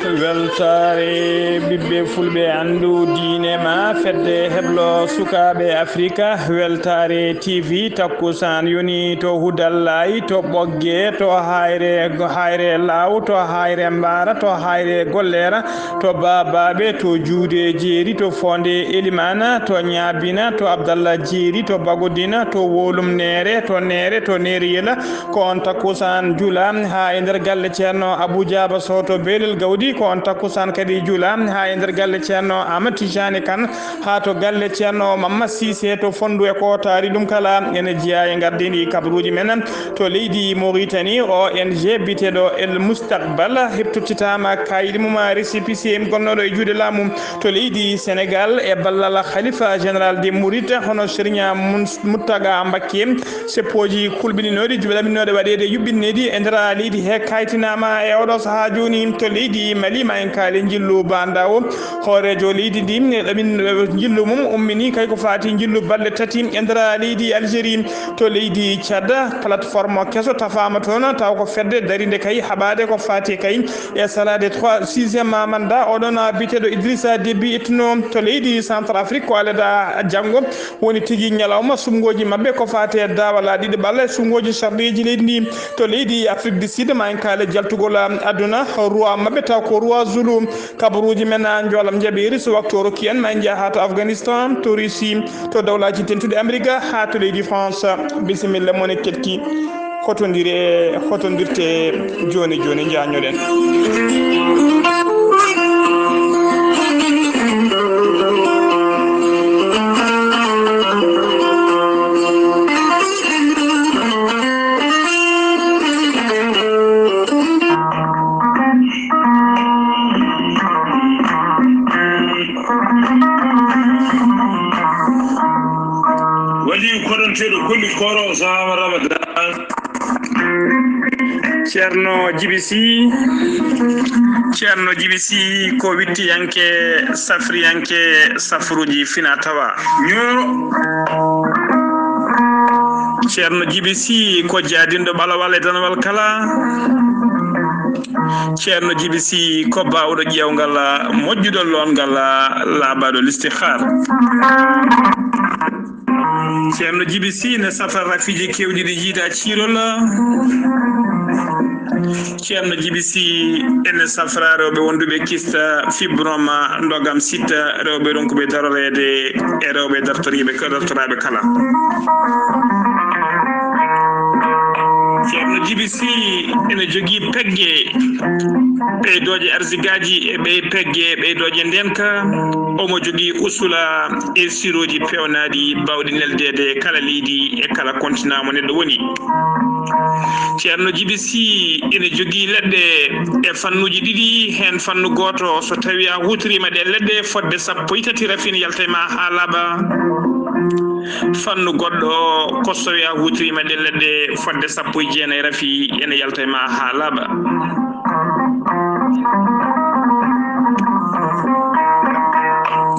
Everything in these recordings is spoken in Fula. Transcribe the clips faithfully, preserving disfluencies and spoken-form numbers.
Weltaare ɓiɓɓe fulɓe, anndu diine ma, fedde heblo sukaaɓe Afrika, Weltaare T V, takkusaan yoni to Hudallaay, to Ɓogge, to Hayre, Hayre Laaw, to Hayre Mbaara, to Hayre Golleera, to Baabaaɓe, to Juude Jeeri, to Foonde Elimaana, to Ñaabina, to Abdallah Jeeri, to Bagodina, to Wolum Neere, to Neere, to Neere Yela, ko on takkusaan jula haa e nder galle Ceerno Abuu Jaaba Sow to Beelel Gawdi, ko on takkusaan kadi jula haa e nder galle Ceerno Ahmad Tijaani Kan, haa to galle Ceerno Mamma Siise to Fonndu e Kootaari. Ɗum kala ene jeyaa e ngardiindi kabaruuji men. To leydi Mauritanie, O N G biyeteeɗo El Mustakbal heɓtotitaama kaaydi mum, récépissé, gonnooɗo e juuɗe laamu. To leydi Sénégal, e ballal Khalifa Général des Mourides, hono Serigne Mun-, Mountaga Mbacké, seppooji kulɓininooɗi, laɓɓinooɗi waɗeede yuɓɓinneeɗi e nder leydi he kaytinaama e oɗo sahaa jooni. To leydi Mali, ma en kaali njillu Bandawo, hooreejo leydi ndi, ɗamin njillu mum ummini kay ko faati njillu balɗe tati e nder leydi Algérie. To leydi Tchad, plateforme keso tafaama toon, taw ko fedde darinde kay haɓaade ko faati kay e salaade trois, sixième mandat, oɗon biyeteeɗo Idrissa Déby ittuno. To leydi Centrafrique, ko alada janngo woni tigi ñalawma suɓngooji maɓɓe ko faati e daawal ɗiɗi ɓalla e suɓngooji sarɗiiji leydi ndi. To leydi Afrique du Sud, ma en kaale jaltugol aduna, roi maɓɓe taw ko roi Zulu. Kabaruuji men, a njoolam jaɓiiri, so waktu o rokki en, ma en njaha to Afghanistan, to Russie, to Dawlaaji Dentuɗi Amerika, haa to leydi France. Bisimilla mon e keɗki. Hotondire, hotondirte jooni jooni, njaanjoɗen. Wali koɗonteeɗo golli kooro o sahaaba Ramadan. Ceerno Jibi Si, Ceerno Jibi Si ko wittiyanke, safriyanke, safruuji fina tawa. Ñooro. Ceerno Jibi Si ko jaadinɗo ɓalawal e danawal kala. Ceerno Jibi Si ko baawɗo ƴeewngal, moƴƴuɗo loongal, laabaɗo listihaar. Ceerno Jibi Si ne safra rafiiji keewɗi ɗi jiida ciirol. Ceerno Jibi Si ene safra rewɓe wonduɓe kista, fibrome, ndogam, sida, rewɓe ronkuɓe daroreede e rewɓe dartoriiɓe, dartoraaɓe kala. Ceerno Jibi Si ene jogii pegge ɓeydooje arsigaaji e ɓey pegge ɓeydooje ndeenka. Omo jogii usula e sirooji peewnaaɗi baawɗi neldeede kala leydi e kala kontinaa mo neɗɗo woni. Ceerno Jibi Si ene jogii leɗɗe e fannuuji ɗiɗi, heen fannu gooto, so tawii a huutoriima ɗeen leɗɗe fodde sappo e tati, rafi ne yalta e ma haa laaɓa. Fannu goɗɗo, ko so tawii a huutoriima ɗeen leɗɗe fodde sappo e jeenayi, rafi ene yalta e ma haa laaɓa.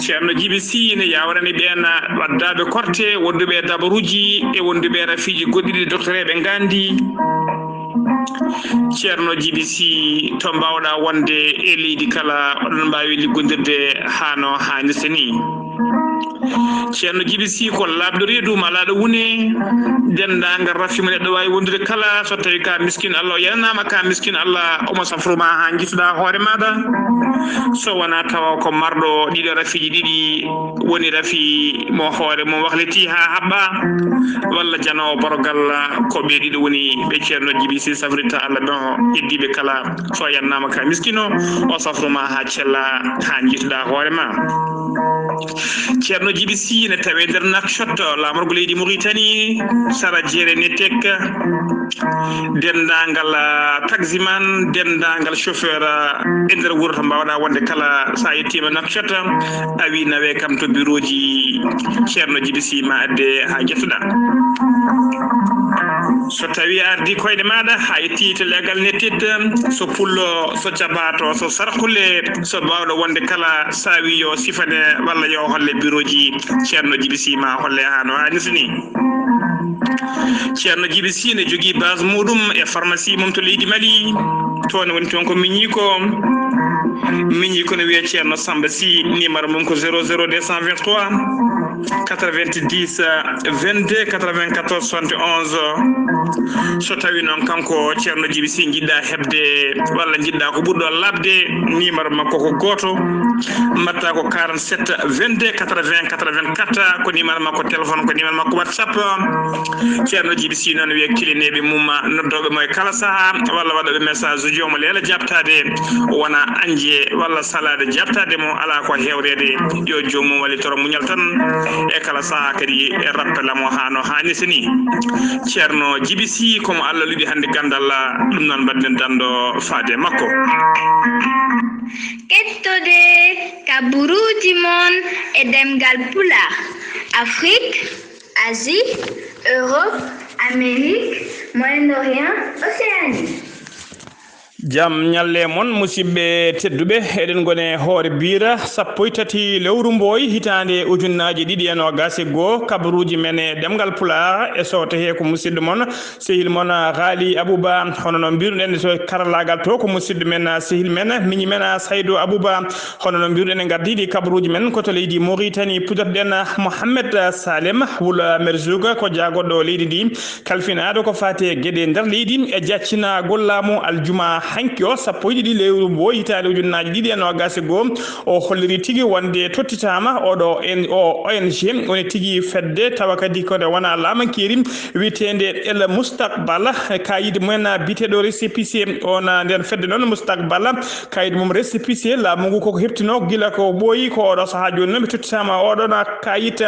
Ceerno Jibi Si ne yaawrani ɓeen waddaaɓe korte, wonduɓe e dabaruuji e wonduɓe e rafiiji goɗɗi ɗi doktoreeɓe ngaandi. Ceerno Jibi Si, to mbaawɗaa wonde e leydi kala, oɗon mbaawi liggondirde haa no haanirta ni. Ceerno Jibi Si ko laaɓɗo reedu, malaaɗo wune. Denndaangal rafi mo neɗɗo waawi wondude kala, so tawii ka miskin Allah, o yananaama ka miskin Allah, omo safru ma haa njiituɗaa hoore maaɗa. So wonaa tawa ko marɗo ɗiɗo rafiiji ɗiɗi, woni rafi mo hoore mum wahliti haa haɓɓa, walla janoowo borogal, ko ɓe ɗiɗo woni ɓe Ceerno Jibi Si safrirta Allah ɓen, o heddiiɓe kala. So yananaama ka miskino, o safru ma haa cella, haa njiituɗaa hoore ma. Ceerno Jibi Si ne tawee nder Nouakchott, laamorgo leydi Mauritanie, sara jeere Netek. Denndaangal, ah, taximan, denndaangal chauffeur, ah, e nder wuro to mbaawɗaa wonde kala, so a yettiima Nouakchott, a wii nawee kam to birooji Ceerno Jibi Si, ma adde haa njettuɗaa. So tawii a ardii koyɗe maaɗa, a yettii to leegal Netek, so Pullo, so Cabato, so Sarkule, so baawɗo wonde kala, so a wii yo sifane walla yo holle birooji Ceerno Jibi Si, ma holle haa no haanirta ni. Ceerno Jibi Si ne jogii base muuɗum e pharmacie mum to leydi Mali. Toon woni toon ko miñiiko. Miñi kono wiye Ceerno Samba Sy, numéro mum ko zéro zéro deux cent vingt-trois quatre-vingt-dix vingt-deux quatre-vingt-quatorze soixante et onze. So tawi noon kanko Ceerno Djiby Sy njiɗɗa heɓde walla njiɗɗa ko ɓurɗo labde, numéro makko ko gooto, mbaɗta ko quarante-sept vingt-deux quatre-vingts quatre-vingt-quatre, ko numéro makko téléphone, ko numéro makko WhatsApp. Ceerno Djiby Sy noon wiye kilineeɓe mum noddooɓe mo e kala sahaa walla waɗooɓe message uji omo leela jaabtaade, wona añde walla salaade jaabtaade mo, alaa ko heewreede. Yo joomum wallitoro muñal tan e kala sahaa kadi e rappela mo haa no haanirta ni. Ceerno Djiby Sy ko mo Allah luɗi hannde ganndal, ɗum noon mbaɗden danndo faade e makko. Kettode kaburuuji mon e ɗemngal Pulaar, Afrique, Asie, Europe, Amérique, Moyen-Orient, Océanie. Jam ñalle mon, musidɓe tedduɓe. Eɗen ngoni e hoore biira sappo e tati lewru mbooy, hitaande ujunnaaji ɗiɗi e noogaas e goo. Kabaruuji men e ɗemngal Pulaar e sooto hee ko musidɗo mon, sehil mon, Ghali Abouba. Hono no mbiruɗen to karallaagal to, ko musidɗo men, sehil men, miñi men, Saydou Abouba. Hono no mbiruɗen, en ngardiiɗi kabaruuji men ko to leydi Mauritanie, puɗɗotoɗen Mohamed Salem Wul Merzoug, ko jaagoɗo leydi ndi, kalfinaaɗo ko faati e geɗe nder leydi e jaccinagol laamu aljuma hanki o, sappo e ɗiɗi lewru mbooy hitaande ujunnaaji ɗiɗi e noogaas e goo. O holliri tigi wonde tottitaama oɗo en, o O N G, woni tigi fedde, tawa kadi ko nde wona laamankeri, wiyeteende El Mustaqbal, kayit mumen biyeteeɗo récépissé. On, nden fedde noon Mustaqbal, kayit mum récépissé, laamu ngu koko heɓtino gila ko ɓooyi, ko oɗo sahaa jooni noon ɓe tottitaama oɗo na kayit.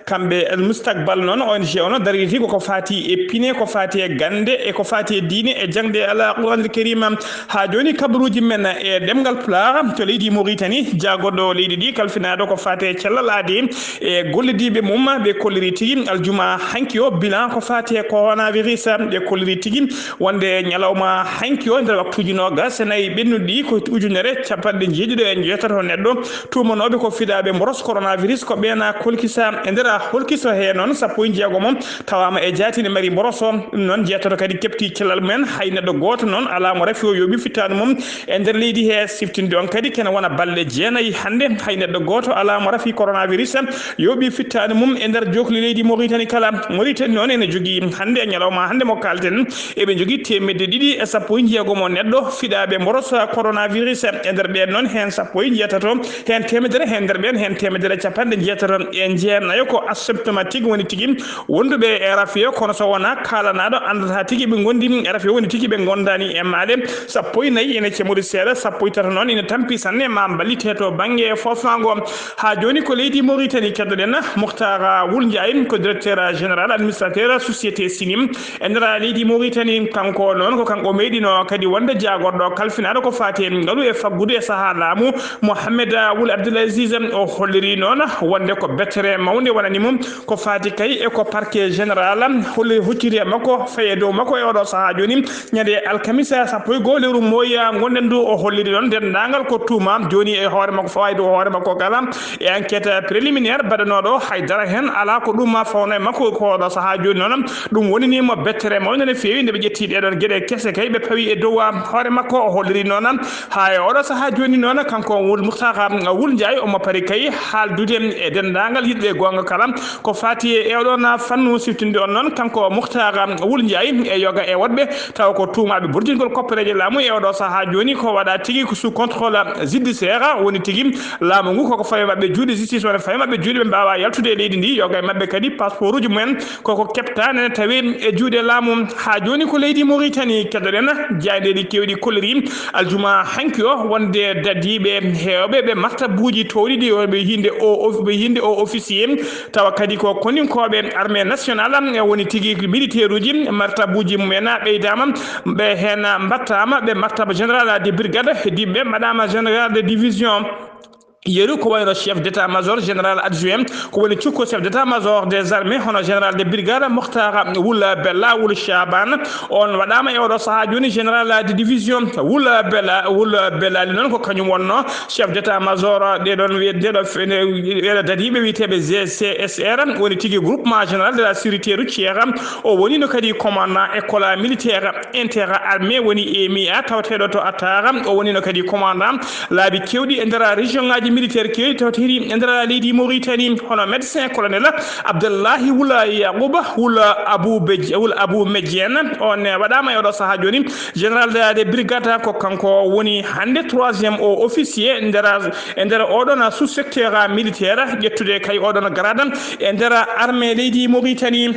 Kamɓe El Mustaqbal noon, O N G o no dariri koko faati e pine, ko faati e gannde, e ko faati e diine, e jaŋde Al Qur'anil Karim. Haa jooni kabaruuji men e ɗemngal Pulaar to leydi Mauritanie, jaagoɗo leydi ndi, kalfinaaɗo ko faati e cellal aadi e gollodiiɓe mum, ɓe kolliri tigi aljuma hanki o bilan ko faati e coronavirus. Ɓe kolliri tigi wonde ñalawma hanki o, nder waktuuji noogaas e nayi ɓennuɗi ɗi, ko ujunere capanɗe jeeɗiɗo e jeetato neɗɗo tuumanooɓe ko fiɗaaɓe mboros coronavirus, ko ɓeena kolkisa. E nder holkiso hee noon, sappo e jeegom tawaama e jaati ne mari mboros o. Ɗum noon, jeetato kadi keɓti cellal mumen. Hay neɗɗo gooto noon alaa mo rafi o yooɓi fittaandu mum e nder leydi hee. Siftinde on kadi, kene wona balɗe jeenayi hannde, hay neɗɗo gooto alaa mo rafi coronavirus yooɓi fittaandu mum e nder jookli leydi Mauritanie kala. Mauritanie noon ene jogii hannde e ñalawma hannde mo kaalten, eɓe njogii teemedde ɗiɗi e sappo e jeegom o neɗɗo fiɗaaɓe mboros coronavirus. E nder ɓeen noon, heen sappo e jeetato, heen teemedere, heen nder ɓeen, heen teemedere e capanɗe jeetato e jeenayo ko asymptomatique, woni tigi wonduɓe e rafi o, kono so wonaa kaalanaaɗo, anndata tigi ɓe ngondi e rafi o, woni tigi ɓe ngondaani e maale. Sappo e nayi ene cemori seeɗa, sappo e tato noon ene tampi sanne, ma mballite to bannge foofaango. Haa jooni ko leydi Mauritanie keddoɗen, Mouhtar Wul Ndiaye ko directeur général administrateur société Sinim. E nder leydi Mauritanie, kanko noon ko kanko meeɗino kadi wonde jaagorɗo kalfinaaɗo ko faati e ngalu e faggudu e sahaa laamu Mohamed Wul Abdul Aziz. O holliri noon wonde ko bettere mawnde wonani mum ko faati kay e ko parquet général holli hocciri e makko fayi e dow makko e oɗo sahaa jooni. Ñande alkamisa sappo e goo lewru mooya ngonɗen ndu, o holliri noon denndaangal ko tuuma jooni e hoore makko, fawa e dow hoore makko kala. E enquête préliminaire baɗanooɗo, hay dara heen alaa ko ɗum ma fawna e makko ko oɗo sahaa jooni noon. Ɗum wonini mo bettere mawnde no feewi nde ɓe ƴetti ɗeɗon geɗe kese kay ɓe pawi e dow hoore makko. O holliri noon haa e oɗo sahaa jooni noon, kanko Wul Mouhtar Wul Ndiaye, omo pari kay haaldude e denndaangal yiɗɓe goonga kala ko faati e oɗon fannu. Siftinde on noon, kanko Mouhtar Wul Ndiaye e yoga e woɗɓe tawa ko tuumaaɓe burtingol koppereeje laamu e oɗo sahaa jooni, ko waɗa tigi ko sous contrôle judiciaire, woni tigi laamu ngu koko fawi maɓɓe juuɗe, justice wona fawi maɓɓe juuɗe, ɓe mbaawa yaltude e leydi ndi. Yoga e maɓɓe kadi, passeport uji mumen koko keɓta nene tawi e juuɗe laamu. Haa jooni ko leydi Mauritanie keddoɗen, jaayndeeji keewɗi kolliri aljuma hanki o wonde dadiiɓe heewɓe ɓe martabuuji toowɗi ɗi, ɓe hinde o, o, ɓe hinde o officier, tawa kadi ko koninkooɓe armée nationale, e woni tigi militaire uji, martabuuji mumen ɓeydaama, ɓe heen mbaɗtaama ɓe martaba général de brigade, heddiiɓe mbaɗaama général de division. yeru, ko wayno chef d'état-major général adjoint, ko woni cukko chef d'état-major des armées, hono général de brigade Mokhtar Wul Bella Wul Shaban. On waɗama e oɗo saha joni général de division Wul Bella Wul Bella, ali noon ko kañum wonno chef d'état-major ɗeɗon wiye-, ɗeɗo fe-, ɗeɗo dadiɓe wiyeteɓe G C S R, woni tigi groupement général de la sécurité routière. O wonino kadi commandant école militaire interarmée, woni E M I A, tawateɗo to Attara. O wonino kadi commandant laabi kewɗi e nder région ngaji militaire kewɗi tawateɗi e nder leydi Mauritanie, hono médecin colonel Abdullahi Wula Yaquba Wula Abu Bej-, Wula Abu Medjen. On waɗama e oɗo saha joni général de, de brigade, ko kanko woni hande troisième o officier nder, e nder oɗon sous-secteur militaire, ƴettude kay oɗon grade e nder armée leydi Mauritanie.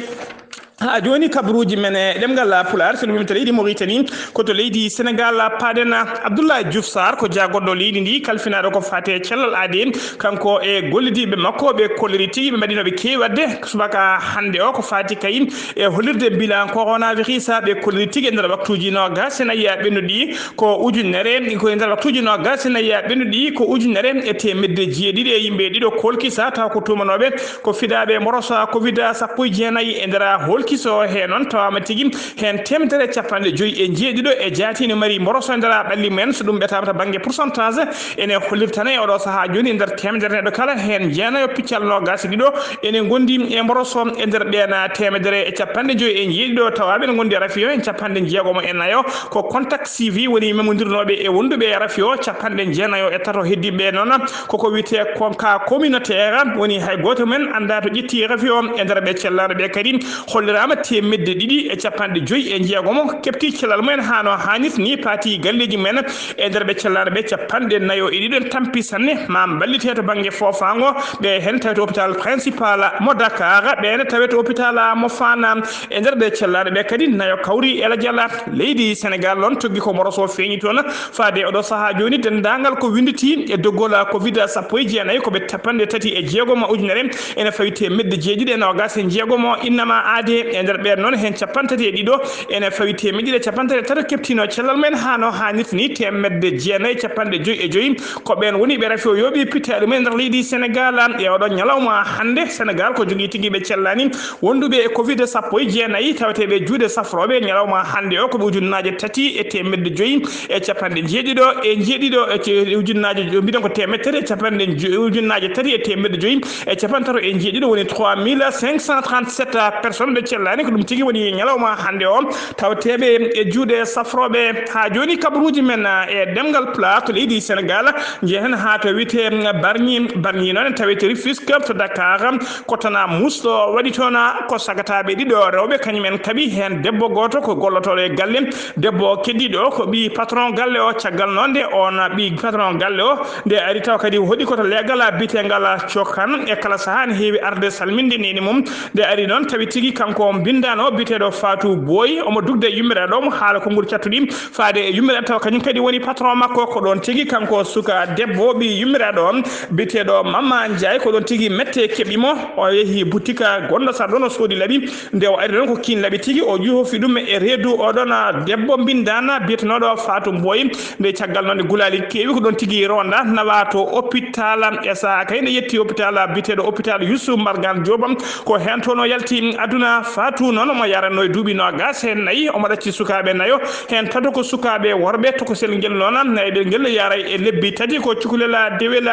Ha joni, kabaruji men e ɗemngal Pulaar, so ɗum wimta leydi Mauritanie, ko to leydi Sénégal paaɗen. Abdoulaye Diouf Sarr ko jaagoɗɗo leydi ndi, kalfinaɗo ko fate e cellal aade. Kanko e gollidiɓe makko, ɓe kolliri tigi, ɓe mbaɗino ɓe keewi waɗde subaka hande o ko fati kay e hollirde bilan coronavirus. Ɓe kolliri tigi e nder waktuji nogas e nayi ɓennuɗi ko ujunere, ko e nder waktuji nogas e nayi ɓennuɗi ko ujunere e teemedde jeeɗiɗi e yimɓe ɗiɗo kolkisa, taw ko tumanoɓe ko fiɗaaɓe mborosa covid sappo e jeenayi e nder holkiso. He noon tawama tigi hen teemedere capanɗe joyi e jeeɗiɗo e jaati ne mari mborosa e nder ɓalli mumen. So ɗum ɓetama to bangge pourcentage, ene hollirtana e oɗo saha joni, e nder teemedere neɗɗo kala, hen jeenayo piccal nogas e ɗiɗo ene gondi e mboroso. E nder ɓen teemedere e capanɗe joyi e jeeɗiɗo tawaɓe ne gondi e rafi o, en capanɗe jeegomo e nayo ko contact suivi, woni memodirnoɓe e wonduɓe e rafi o. Capanɗe jeenayo e tato heddiɓe noon koko wiyete ko cas communautaire, woni hay goto men anda to ƴetti rafi o. E nder ɓe cellaɗo ɓe kadi hollirama teemedde ɗiɗi e capanɗe joyi e jeegomo kepti cellal mumen hano hannirta ni, paati galleji mumen. E nder ɓe cellaɗo ɓe capanɗe nayo e ɗiɗo tampi sanne ma mballite to bangge foofago. Ɓe hen tawi to hôpital principal mo Dakar, ɓe ne tawi to hôpital mo Fana. E nder ɓe cellaɗo ɓe kadi nayo kawri e lajal leydi Sénégal, ɗon tuggi ko mboroso feeñi toon. Faade oɗo saha joni, dendagal ko winditi e doggol covid sappo e jeenayi ko ɓe capanɗe tati e jeegomo ujunere ene fawi teemedde jeeɗiɗi e nogas e jeegomo innama aade. E nder ɓen noon, hen capanɗe tati e ɗiɗo ene fawi teemedde ɗiɗi e capanɗe tati e tato keptino cellal mumen hano hannirta ni, teemedde jeenayi capanɗe joyi e joyi ko ɓen woni ɓe rafi o yooɓi pittaali mumen nder leydi Sénégal. E oɗo ñalawma hande, Sénégal ko jogui tigi ɓe cellani wonduɓe e covid sappo e jeenayi tawateɓe juuɗe safroɓe. Ñalawma hande o ko ɓe ujunnaaje tati e teemedde joyi e capanɗe jeeɗiɗo e jeeɗiɗo e ce-, ujunnaaje, mbiɗen ko teemedde tati e capanɗe jo-, ujunnaaje tati e teemedde joyi e capanɗe tato e jeeɗiɗo, woni trois mille cinq cent trente-sept personnes ɓe cellani. Ko ɗum tigi woni ñalawma hande o tawateɓe e juuɗe safroɓe. Ha joni, kabaruji men e ɗemngal Pulaar to leydi Sénégal, jehen ha to wiyete Bargny. Bargny noon tawi to Rufisque to Dakar, ko tana musɗo waɗi toon ko sagataɓe ɗiɗo rewɓe, kañum en kaɓi hen debbo goto ko gollotoɗo e galle. Debbo keddiɗo ko ɓi patron galle o. Caggal noon nde on ɓi patron galle o nde ari, taw kadi hoɗi ko to leegal bitengal Cokan, e kala saha ne heewi arde salminde neni mum. Nde ari noon tawi tigi kanko mbindano biyeteɗo Fatou Boy, omo dugde yummiraɗo mo haala konngol cattuɗi faade e yummiraɗo, taw kañum kadi woni patron makko. Ko ɗon tigi kanko suka debbo ɓi yummiraɗo on biyeteɗo Mama Ndiaye, ko ɗon tigi mette keɓi mo. O yeehi boutique gonɗo sara ɗon, o soodi laɓi. Nde o ari ɗon ko kiin laɓi tigi, o juhofi ɗum e reedu oɗon debbo mbindana biyetenoɗo Fatou Boy. Nde caggal noon, nde gulaali keewi ko ɗon tigi ronda nawa to hôpital. E saha kay nde yetti hôpital biyeteɗo hôpital Youssouf Mbargane Diop, ko hen toon o yalti aduna. Fatou noon omo yaranno e duuɓi nogas e nayi, omo ɗacci sukaɓe nayo, hen tato ko sukaɓe worɓe. Tokosel ngel noon, nayeɓel ngel yaray e lebbi tati, ko cukalel dewel.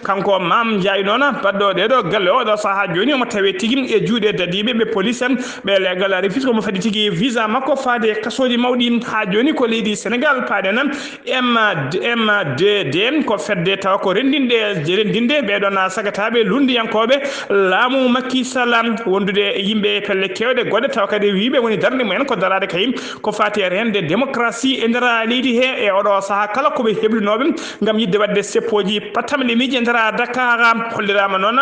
Kanko Mame Ndiaye noon, baɗɗo ɗeɗo galle o, ɗo saha joni omo tawe tigi e juuɗe dadiɓe ɓe police ɓe leegal Rufisque. Omo faɗi tigi visa makko faade e kasoji mawɗi. Ha joni ko leydi Sénégal paaɗen. M D, M D D ko fedde tawa ko renndinde, renndinde ɓeɗon sagataɓe lunndiyankoɓe laamu Macky Sall, wondude e yimɓe e pelle kewɗe goɗɗe, tawa kadi wiiɓe woni darnde mumen ko darade kay ko fati e rende démocratie e nder leydi he. E oɗo saha kala koɓe heblunoɓe ngam yidde wadde seppoji pattamle miiji e nder Dakar, hollirama noon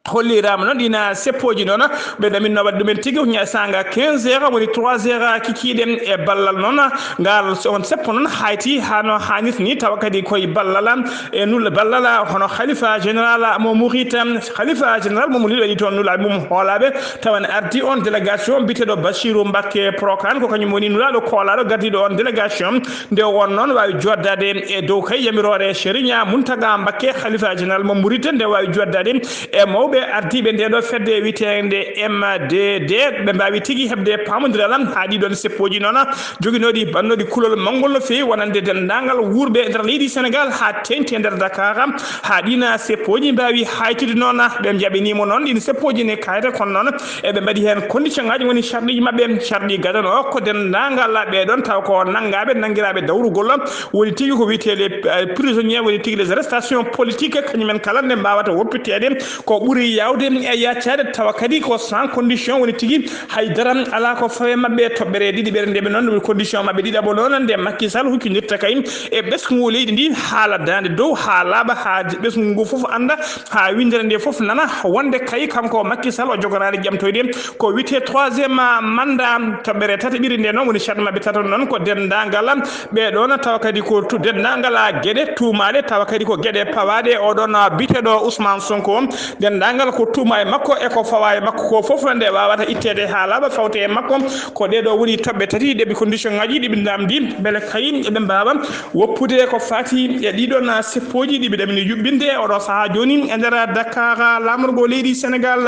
Holliraama noon ɗiin seppooji noon, ɓe ɗaminno waɗde ɗumen tigi, ña-, saanga quinze heures, woni trois heures kikiiɗe e ballal noon. Ngal on seppo noon hayti haa no haanirta ni, tawa kadi koye ballal e nul-, ballal hono Khalifa Général mo Murit, Khalifa Général mo Murit waɗi toon nulaaɓe mum hoolaaɓe, tawa ne ardi on délégation biyeteeɗo Bassirou Mbacké Prokane, ko kañum woni nulaaɗo koolaaɗo gardiiɗo on délégation. Nde o won noon waawi joddaade e dow kay yamiroore Serigne Mountaga Mbacké, Khalifa Général mo Murit, nde waawi joddaade e mawɓe ardiiɓe ndee ɗoo fedde wiyeteende M D D, ɓe mbaawi tigi heɓde paamondiral haa ɗii ɗoon seppooji noon joginooɗi, bannooɗi kulol mawngol no feewi, wonande denndaangal wuurɓe e nder leydi Sénégal haa teeŋti e nder Dakar, haa ɗiin seppooji mbaawi haytude noon. Ɓe njaɓiniima noon ɗiin seppooji ne kayre, kono noon eɓe mbaɗi heen condition ŋaaji, woni sarɗiiji maɓɓe, sarɗi gadano ko denndaangal ɓee ɗoon taw ko nanngaaɓe, nanngiraaɓe dawrugol, woni tigi ko wiyetee les, eh, prisonniers, woni tigi les arrestations politiques, kañum en kala nde mbaawata woppiteede ko ɓuri yaawde e yaccaade, tawa kadi ko sans condition, woni tigi hay dara alaa ko fawe maɓɓe. Toɓɓere ɗiɗiɓere nde ɓe noon, condition maɓɓe ɗiɗaɓo noon, nde Macky Sall huccindirta kay e ɓesngu leydi ndi, haala daande dow, haa laaɓa, haa ɓesngu ngu fof annda, haa winndere nde fof nana, wonde kay kanko Macky Sall o joganaani ƴamtoyde ko wiyetee troisième mandat. Toɓɓere tataɓire nde noon, woni sarɗi maɓɓe tataɓo noon, ko denndaangal ɓee ɗoon tawa kadi ko tu-, denndaangal geɗe tuumaaɗe, tawa kadi ko geɗe pawaaɗe e oo ɗoon biyeteeɗo Ousmane Sonko. Denndaangal ko tuuma e makko e ko fawaa e makko ko fof, nde waawata itteede haa laaɓa, fawte e makko. Ko ɗee ɗoo woni toɓɓe tati ɗe ɓe condition ŋaaji ɗi ɓe namdi, mbele kay eɓe mbaawa woppude ko faati e ɗii ɗoon seppooji ɗi ɓe ɗamini yuɓɓinde e oo ɗoo sahaa jooni e nder Dakar, laamorgo leydi Sénégal.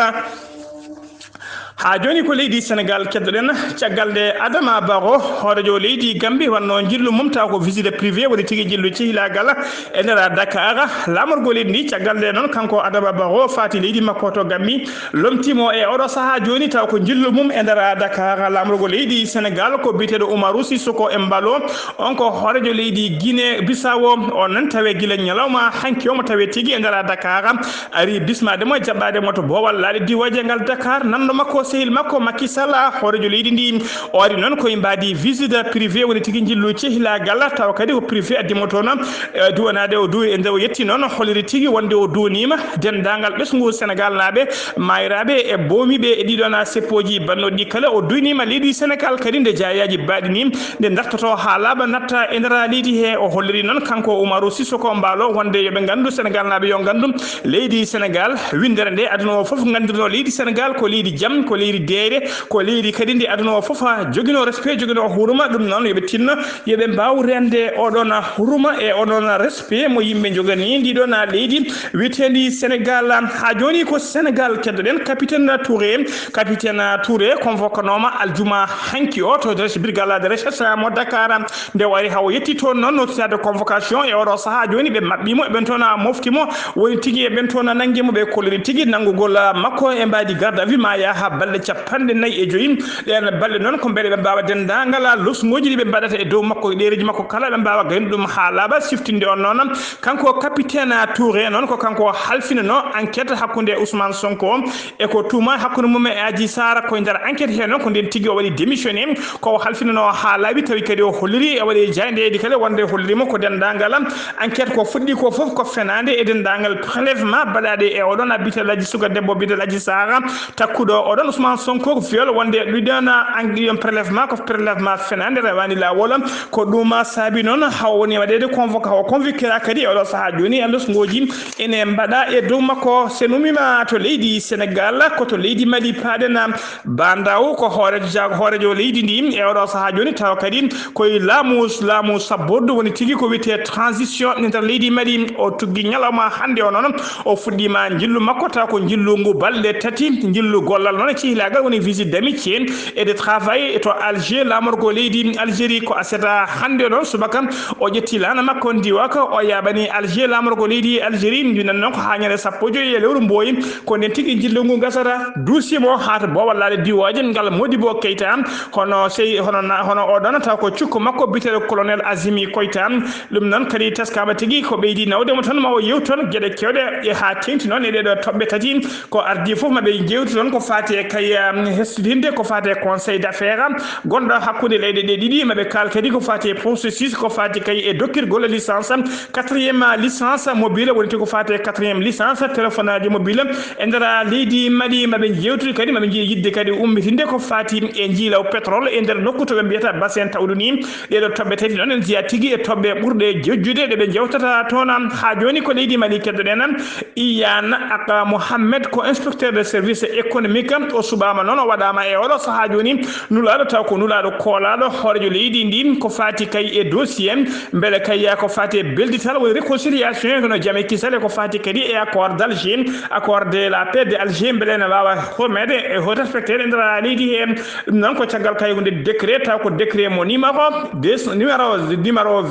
Haa jooni ko leydi Sénégal keddoɗen, caggal nde Adama Barrow, hooreejo leydi Gambie, wannoo njillu mum taw ko visite privée, woni tigi njillu cehilaagal e nder Dakar, laamorgo leydi ndi. Caggal nde noon, kanko Adama Barrow faati leydi makko to Gambie, lomtii mo e oo ɗoo sahaa jooni taw ko njillu mum e nder Dakar, laamorgo leydi Sénégal ko biyeteeɗo Umaru Sissoco Embaló, on ko hooreejo leydi Guinée Bissau, on noon tawe gila ñalawma hanki omo tawe tigi e nder Dakar, ari bismaade mo, jaɓɓaade mo to boowal laaɗe diiwooje ngal Dakar. Nanndo makko, sehil makko Macky Sall, hooreejo leydi ndi, o ari noon koye mbaadi visite privée, woni tigi njillu cehilaagal, tawa kadi ko privé addi mo toon, e duwanaade o duwi, e nde o yetti noon, holliri tigi wonde o duwaniima denndaangal ɓesngu Sénégal naaɓe, maayraaɓe e boomiiɓe e ɗii ɗoon seppooji bannooɗi ɗi kala. O duwaniima leydi Sénégal kadi nde jaayaaji baaɗi ni, nde dartotoo haa laaɓa natta e nder leydi he. O holliri noon kanko Umaru Sissoco Embaló wonde yo ɓe nganndu, Sénégal naaɓe yo nganndu, leydi Sénégal, winndere nde aduna o fof nganndirnoo leydi Sénégal ko leydi jam, ko leydi deeyre, ko leydi kadi ndi aduna o fof joginoo respect, joginoo hurma. Ɗum noon yo ɓe tinno, yo ɓe mbaaw reende oo ɗoon hurma e oo ɗoon respect mo yimɓe njoganii ndii ɗoon leydi wiyeteendi Sénégal. Haa jooni ko Sénégal keddoɗen, capitaine Touré, capitaine Touré convoquanooma aljuma hanki o to recherche, brigade de recherche mo Dakar. Nde o ari haa o yetti toon noon, nootitaade convocation e oo ɗoo sahaa jooni, ɓe maɓɓii mo, eɓen toon mofti mo, woni tigi eɓen toon nanngi mo, ɓe kolliri tigi nanngugol makko e mbaadi garde à vue ma yaha balɗe capanɗe nayi e joyi. Ɗeen balɗe noon ko mbele ɓe mbaawa denndaangal losngooji ɗi ɓe mbaɗata e dow makko, ɗereeji makko kala ɓe mbaawa gaynude ɗum haa laaɓa, siftinde on noon. Kanko capitaine Touré noon ko kanko halfinanoo enquête hakkunde Ousmane Sonko e ko tuuma hakkunde mum e Adji Sarr. Koye nder enquête he noon ko ndeen tigi o waɗi démissionné, ko o halfinanoo haa laaɓi, tawi kadi o holliri, o waɗi jaayndeeji kala wonde holliri mo ko denndaangal enquête ko fuɗɗi ko fof ko fenaande e denndaangal prélèvement baɗaaɗe e oo ɗoon biyeteeɗo Adji, suka debbo biyeteeɗo Adji Sarr, takkuɗo oo ɗoon Ousmane Sonko, viol, wonde ɗii ɗoon, an-, ɗii ɗoon prélèvement ko prélèvement fenaande, rewaani laawol. Ko ɗum saabi noon haa o woni waɗeede convoqué, o convoquera kadi e oo ɗoo sahaa jooni, e losngooji ene mbaɗa e dow makko. So en ummiima to leydi Sénégal, ko to leydi Mali paaɗen. Ba Ndaw ko hooreejo, hooreejo leydi ndi e oo ɗoo sahaa jooni, tawa kadi koye laamu, laamu sabbordu, woni tigi ko wiyetee transition e nder leydi Mali. O tuggi ñalawma hannde o noon, o fuɗɗiima njillu makko, tawa ko njillu ngu balɗe tati, njillu gollal noon e cehilaagal, woni visite d'amitié et de travail to Alger, laamorgo leydi Algérie. Ko aset hannde noon subaka o ƴetti laana makko ndiwaka, o yaaɓani Alger, laamorgo leydi Algérie, mbiɗen noon ko haa ñande sappo e joy e lewru mbooyi. Ko ndeen tigi njillu ngu gasata, duusi mo haa to boowal laaɗe diiwooje ngal Modibo Keita, hono sey, hono na-, hono oo ɗoon taw ko cukko makko biyeteeɗo colonel Azimi Koita. Ɗum noon kadi teskaama tigi, ko ɓeydi nawde mo tan ma o yeewtu toon geɗe keewɗe, e haa teeŋti noon e ɗee ɗoo toɓɓe tati ko ardii fof ma ɓe njeewtu toon ko faati e Ay, um, hesɗitinde ko faati e conseil d'affaires gonɗo hakkunde leyɗe ɗe ɗiɗi, maɓe kaal kadi ko faati e processus ko faati kay e dokkirgol licence, quatrième licence mobile, woni ko faati e quatrième licence téléphone aji mobile e nder leydi Mali. Maɓe jewtude kadi, maɓe njiya yidde kadi ummitinde ko faati e njiilaw pétrole e nder nokku to ɓe mbiyata bassin tawdu ni. Ɗeɗo toɓɓe tati noon en njiya tigi e toɓɓe ɓurɗe jojjude ɗe ɓe jewtata toon. Ha joni ko leydi Mali keddoɗen. Iyane Aka Mohamed ko inspecteur de service économique. O suɓaama noon, o waɗaama e oɗo sahaa jooni nulaaɗo, taw ko nulaaɗo koolaaɗo hooreejo leydi ndi ko faati kay e dossier, mbele kay ko faati e beldital, woni réconciliation, kono jame kisale ko faati kadi e accord d'Alger, accord de la paix de Alger, mbele ene waawa homeede e respecteede e nder leydi he. Ɗum noon ko caggal kay hunde décret, taw ko décret mo numéro deux, numéro, numéro,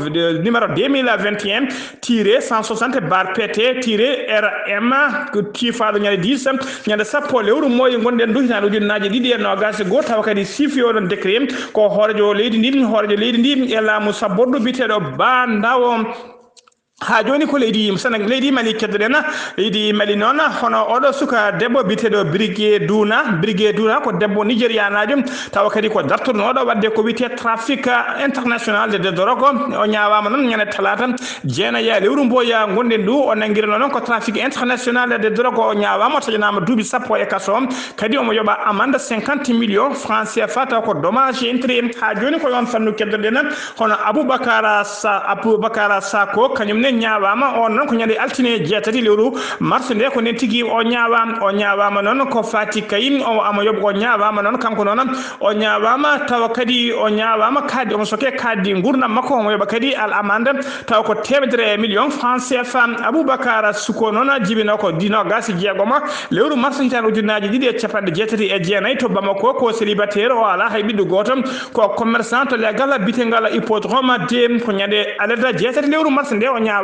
numéro deux mille vingt et un, tiré cent soixante barre P T tiré R M, ko tiifaaɗo ñande dix, ñande sappo lewru mooyi ngonɗen ndu hitaande ujunnaaje ɗiɗi e noogaas e goo, tawa kadi siifi oɗon décret ko hooreejo leydi ndin, hooreejo leydi ndi e laamu sabbordu biyeteeɗo Ba Ndaw. Ha joni ko leydi Sénégal, leydi Mali keddoɗen. Leydi Mali noon, hono oɗo suka debbo biyeteeɗo Brigé Duna. Brigé Duna ko debbo nigérianajo, tawa kadi ko dartornooɗo waɗde ko wiyetee trafic international de drogue. O ñaawaama noon ñande talaata jeenayi lewru mboya ngonɗen ndu. O nanngirano noon ko trafic international de drogue. O ñaawaama, o taƴanaama duuɓi sappo e kaso. Kadi omo yoɓa amande cinquante millions francs C F A, taw ko dommage et intérêt. Ha joni ko yon fannu keddoɗen, hono Aboubacar Sa-, Aboubacar Sako, kañum ne ñaawaama. On noon ko ñande altine jeetati lewru mars nde, ko nden tigi o ñaawaama. O ñaawaama noon ko faati kay, o, omo yoɓ-, o ñaawaama noon kanko noon. O ñaawaama, tawa kadi o ñaawaama kaadi, omo soke kaadi ngurndan makko, omo yoɓa kadi al amande, tawa ko teemedere e million francs C F A. Aboubacar Suko noon jibinoo ko di noogaas e jeegom lewru mars hitaande ujunnaaji ɗiɗi e capanɗe jeetati e jeenayi to Bamako, ko célibataire, o alaa hay ɓiɗɗo gooto, ko commerçant to leggal biyetengal Hippodrome de, ko ñande alarba jeetati lewru mars nde o ñaawa,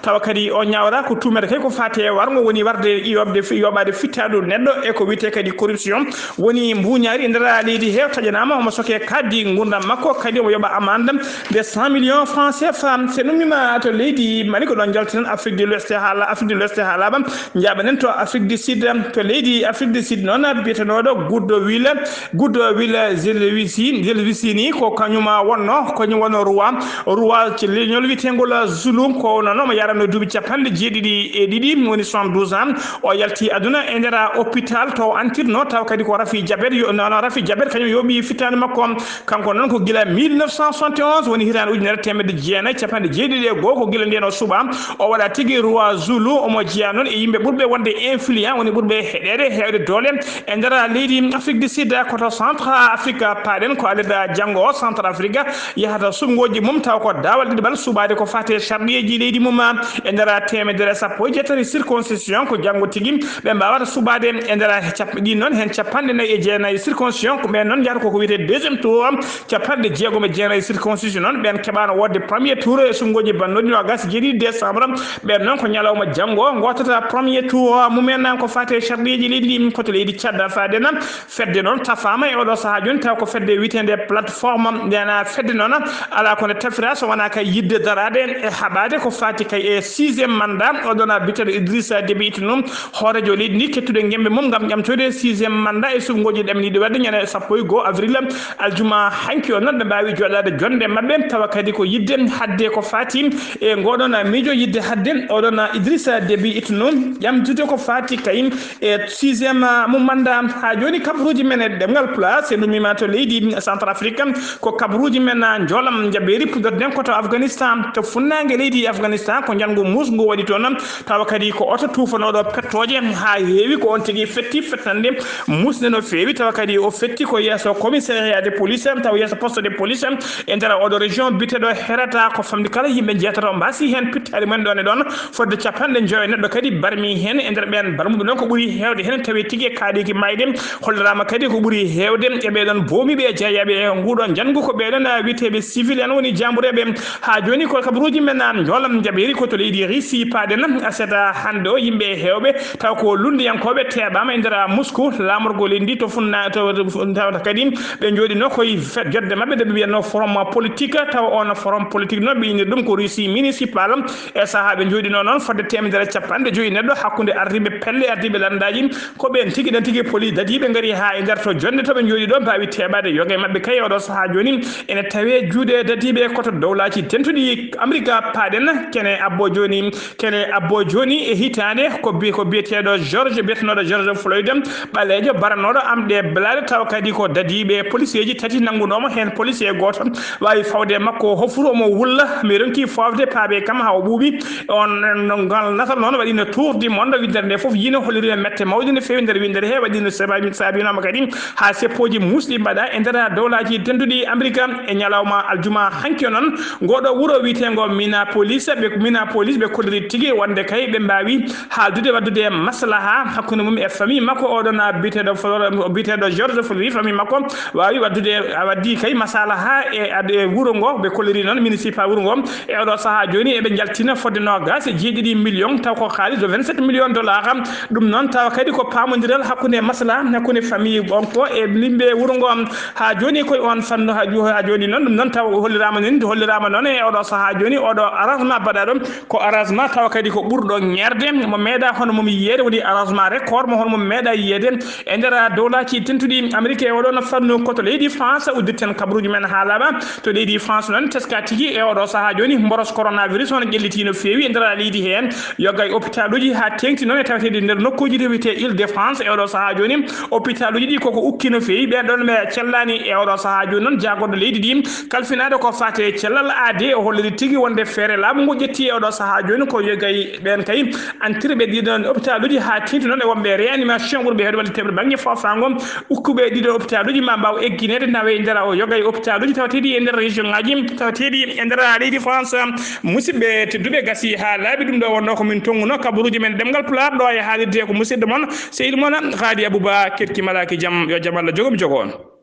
tawa kadi o ñaawata ko tuumeede kay ko faati e warngo, woni warde yoɓde, yoɓaade fittaandu neɗɗo e ko wiyetee kadi corruption. Woni mbuuñaari e nder leydi he, o taƴanaama, omo soke kaadi ngurndan makko, kadi omo yoɓa amande de cent millions francs C F A. So en ummiima to leydi Mali, ko ɗon njalteten Afrique de l'Ouest haala-, Afrique de l'Ouest haalaama, njaaɓaɗen to Afrique du Sud. To leydi Afrique du Sud noon, biyetenooɗo Goodwill, Goodwill Zelwisi, Zelwisini, ko kañum wonno, ko kañum wonno roi, roi ci leñol wiyetengol Zulu, ko noon omo yarano duuɓi capanɗe jeeɗiɗi e ɗiɗi, woni soixante-douze ans. O yalti aduna e nder hôpital to antirno, taw kadi ko rafi jabet, yo-, no, no rafi jabet kañum yoɓi fittaandu makko. Kanko noon ko gila mille neuf cent soixante et onze, woni hitaande ujunere teemedde jeenayi capanɗe jeeɗiɗi e goo, ko gila ndeen o suɓa. O waɗa tigi roi Zulu, omo jeyaa noon e yimɓe ɓurɓe wonde influent, woni ɓurɓe heɗeede, heewde doole e nder leydi Afrique du Sud, ko to Centre Afrique paaɗen, ko alarba janngo o Centre Afrique yahata suɓngooji mum, taw ko daawal ɗiɗaɓal suɓaade ko faati e sarɗiyeeji leydi mum e nder teemedere sappo e jeetati circoncision, ko janngo tigi ɓe mbaawata suɓaade e nder cap-, ɗin noon heen capanɗe nayi e jeenayi circoncision, ko ɓeen noon njahata ko ko wiyetee deuxième tour, capanɗe jeegom e jeenayi circoncision noon, ɓeen keɓaano woodde premier tour e suɓngooji bannooɗi noogaas e jeeɗiɗi décembre, ɓeen noon ko ñalawma janngo ngootata premier tour mumen, ko faati e sarɗiyeeji leydi ndi, ko to leydi Tchad faaden. Fedde noon tafaama e oɗo sahaa jooni, taw ko fedde wiyeteende plateforme. Ndeen fedde noon alaa ko nde tafira so wonaa kay yiɗde daraade e haɓaade ko faati kay e sixième mandat. Oɗon biyeteeɗo Idrissa Déby Itno, hooreejo leydi ndi, kettude ngemmbe mum ngam ƴamtoyde sixième mandat e suɓngooji ɗemɗiiɗi waɗde ñande sappo e goo avril, aljuma hanki o noon, ɓe mbaawi jooɗaade jonnde maɓɓe, tawa kadi ko yiɗde haɗde ko faati e ngoɗon miijo, yiɗde haɗde oɗon Idrissa Déby Itno ƴamtude ko faati kay e sixième, ah, mo mandat. Haa jooni kabaruuji men e ɗemngal Pulaar, so en ummiima to leydi Centrafrique, ko kabaruuji men, ah, njoolam njaɓeeri, puɗɗorɗen ko to Afghanistan, to funnaange leydi Afghanistan, ko njanngu muusngu waɗi toon, tawa kadi ko oto tuufanooɗo pettooje haa heewi, ko oon tigi fetti fettande muusnde no feewi, tawa kadi o fetti ko yeeso commissariat de police, tawa yeeso poste de police e nder oɗo région biyeteeɗo Herata, ko famɗi kala yimɓe njeetato mbaasi heen pittaali mumen ɗoon e ɗoon. Fodde capanɗe njoyo neɗɗo kadi barmi heen. E nder ɓeen barmuɓe noon, ko ɓuri heewde heen tawi tigi e kaaɗeeki maayde, holliraama kadi ko ɓuri heewde e ɓee ɗoon boomiiɓe e jeeyaaɓe e nguɗo njanngu ko ɓee ɗoon wiyeteeɓe civil en woni jaambureeɓe. Haa jooni ko kabaruuji men njoolam Jaɓeeri ko to leydi Russie paaɗen. Aset hannde o, yimɓe heewɓe taw ko lunndiyankooɓe teeɓaama e nder Moscou, laamorgo leydi ndi to funna-, to, to, tawata kadi ɓe njooɗino koye fe-, jodde maɓɓe nde ɓe mbiyatno forum politique, tawa on forum politique noon ɓe innir ɗum ko Russie municipal. E sahaa ɓe njooɗino noon fodde teemedere e capanɗe joyi neɗɗo hakkunde ardiiɓe pelle, ardiiɓe lanndaaji, ko ɓeen tigi ɗen tigi police dadiiɓe ngari haa e nder to jonnde to ɓe njooɗi ɗo mbaawi teeɓaade. Yoga e maɓɓe kay oɗo sahaa jooni ene tawee juuɗe dadiiɓe ko to dowlaaji dentuɗi Amerika paaɗen. Kene abbo jooni, kene abbo jooni e hitaande ko bi-, ko biyeteeɗo George, biyetenooɗo George Floyd, ɓaleejo baranooɗo am ɗe blaade, tawa kadi ko dadiiɓe policeeji tati nanngunooma heen policier gooto waawi fawde e makko o hofru omo wulla, mi ronki foofde paabe kam haa o ɓuuɓi. On, on, ngal natal noon waɗino tour du monde, winndere nde fof yino hollirino mette mawɗe no feewi nder winndere he, waɗino sababi, saabinooma kadi haa seppooji muusɗi mbaɗa e nder dowlaaji denduɗi Amerika e ñalawma aljuma hanki o noon. Ngoɗo wuro wiyeteengo Minneapolis, ɓe Minneapolis ɓe kolliri tigi wonde kay ɓe mbaawi haaldude, waɗdude maslaha hakkunde mum e famille makko, oɗon a biyeteeɗo Flor-, biyeteeɗo George Floyd, famille makko waawi waɗdude, a waddi kay masalaha e ad-, e wuro ngo ɓe kolliri noon, municipal wuro ngo. E oɗo sahaa jooni eɓe njaltina fodde noogas e jeeɗiɗi million, taw ko kaalis o vingt-sept millions dollars. Ɗum noon tawa kadi ko paamondiral hakkunde maslaha hakkunde famille on ko e limɓe wuro ngo. Haa jooni koye on fannu haa jo-, haa jooni noon ɗum noon taw holliraama noon, holliraama noon e oɗo sahaa jooni oɗo arrangement mbaɗaɗo ko arrangement tawa kadi ko ɓurɗo ŋeerde mo meeɗa hono mum yiyeede, woni arrangement record mo hono mum meeɗa yiyeede e nder dowlaaji dentuɗi Amerique. E oɗo no fannu ko to leydi France uddirten kabaruuji men haalaama. To leydi France noon teska tigi e oɗo sahaa jooni mboros coronavirus hono ƴelliti no feewi e nder leydi heen. Yoga e hôpitaluuji haa teeŋti noon e taweteeɗi nder nokkuuji ɗi wiyetee Île-de-France. E oɗo sahaa jooni hôpitaluuji ɗi koko ukki no feewi. Ɓeen ɗoon ɓe cellaani e oɗo sahaa jooni noon jaagorɗo leydi ndi kalfinaaɗo ko faati e cellal aade o holliri tigi wonde feere laamu ngu ƴetti e oɗo sahaa jooni ko yoga e ɓeen kay antirɓe ɗiɗon hôpitaluuji haa teeŋti noon e wonɓe réanimation ɓurɓe heewde walliteeɓe bannge foofaango. Ukkuɓe ɗiɗo hôpitaluuji ma mbaaw eggineede nawe e nder o yoga e hôpitaluuji tawateeɗi e nder région ngaji tawateeɗi e nder leydi France. Musidɓe tedduɓe, gasi haa laaɓi ɗum ɗo wonno ko min tonnguno kabaruuji men ɗemngal Pulaar ɗo e haalirde ko musidɗo mon sehil mon Haadi Abouba Kerki Malaki Jam, yo jam Allah jogo mi jogo on.